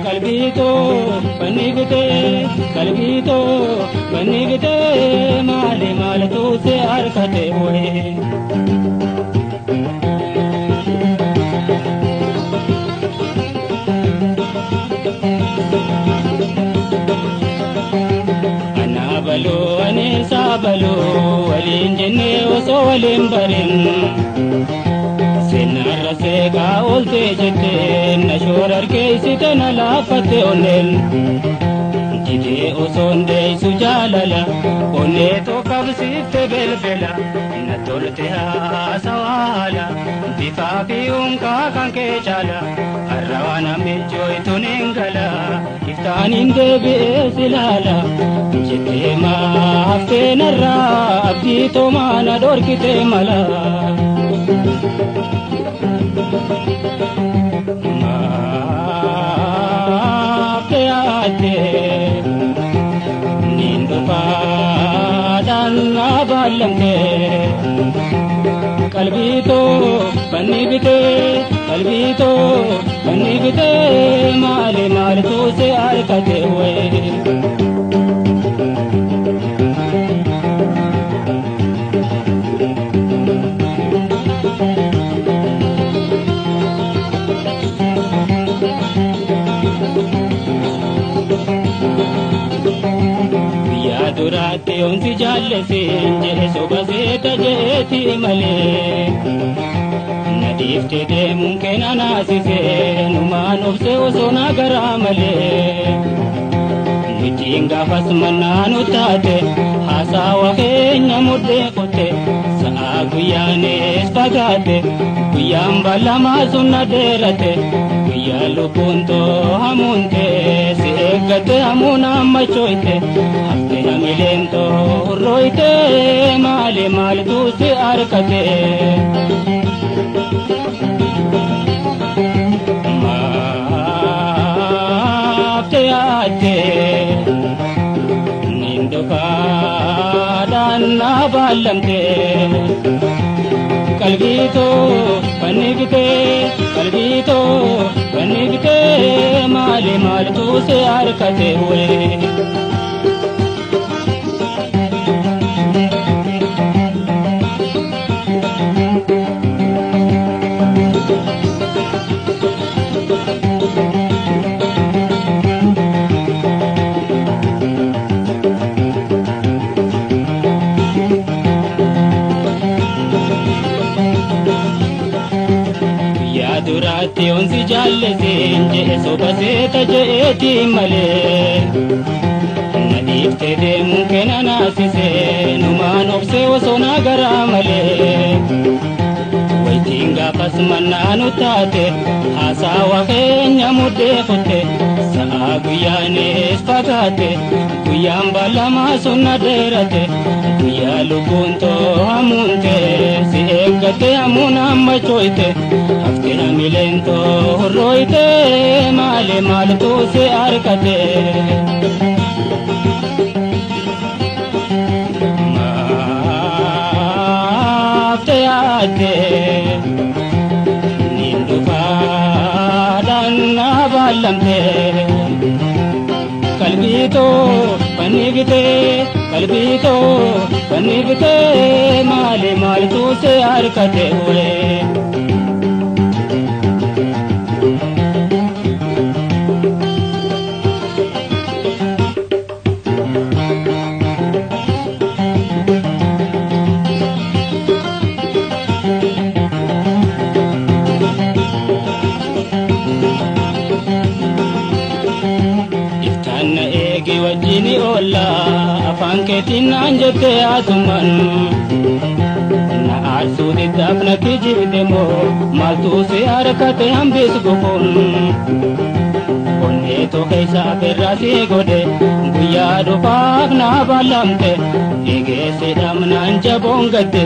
Qalbii too banni bitee qalbii too banni bitee maali maaltu si harkate wayii. Anaa ani saabaloo waliin jennee osoo waliin barin seenarra seeqaa ooltee jettee na shoora harkeessite na laaffatte onneen didee osoo deessu jaalala onnee tokkabsiifte belbela na tolte haasawaala bifaa fi unkaa kan kee caala har'a waan ammichooytuun hin gala iftaaniin deebi'ee silaala jettee maaftee narraa abdii toomaa na dhorkite mala. Maaftee yaaddee niin dhufaadhaan na baallamtee qalbii too banni bitee qalbii too banni bitee maali maaltu si harkate wayii. Guyyaa duraatti yoomsi jaallesin jedhe soba seeta jeeti malee. Na dhiiftee deemuun kee na naasisee numaan obsee osoo na garaa malee. Nutiin gaafas mannaa nu taate haasawa keenya mudhee qote sa'a guyyaanis fagaate guyyaan ballamaa sun na dheerate guyyaa lubbuun too hamuunte si eeggate hamuun amma chooyte hafte hamileen too hurrooyte maali maaltu si harkate. Maaftee yaaddee niin dhufaadhaan na baallamtee qalbii too banni bitee qalbii too banni bitee maali maaltu si harkate wayii. Guyyaa duraatti yoomsi jaallesin jedhe soba seeta jeeti malee. Na dhiiftee deemuun kee na naasisee numaan obsee osoo na garaa malee. Waytiin gaafas mannaa nu taate haasawa keenya mudhee kutte sa'a guyyaanis fagaate guyyaan ballamaa sun na dheerate guyyaa lubbuun too hamuunte si eeggatte hamuun amma chooyte hafte hamileen too hurrooyte maali maaltu si harkate. Maaftee yaaddee niin dhufaadhaan na baallamtee qalbii too banni bitee qalbii too banni bitee maali maaltu si harkate wayii. Iftaan na eegi wajjini oollaa afaan keetiin naan jettee haasummaan. Na aarsuu diddaaf na kijibde moo maaltu si harkate hambis gufuun. Onnee too keessa afeerraa si godhe guyyaa dhufaaf na baallamte eegeesse dhamnaan jaboon gadde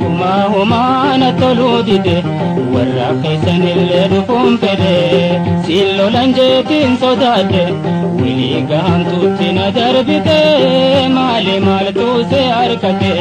humaa humaa na toluu dide warra keessanillee dhufuun fedhe siin lolan jeetiin sodaadhe wilii gahamtuutti na darbite maali maaltu si harkate.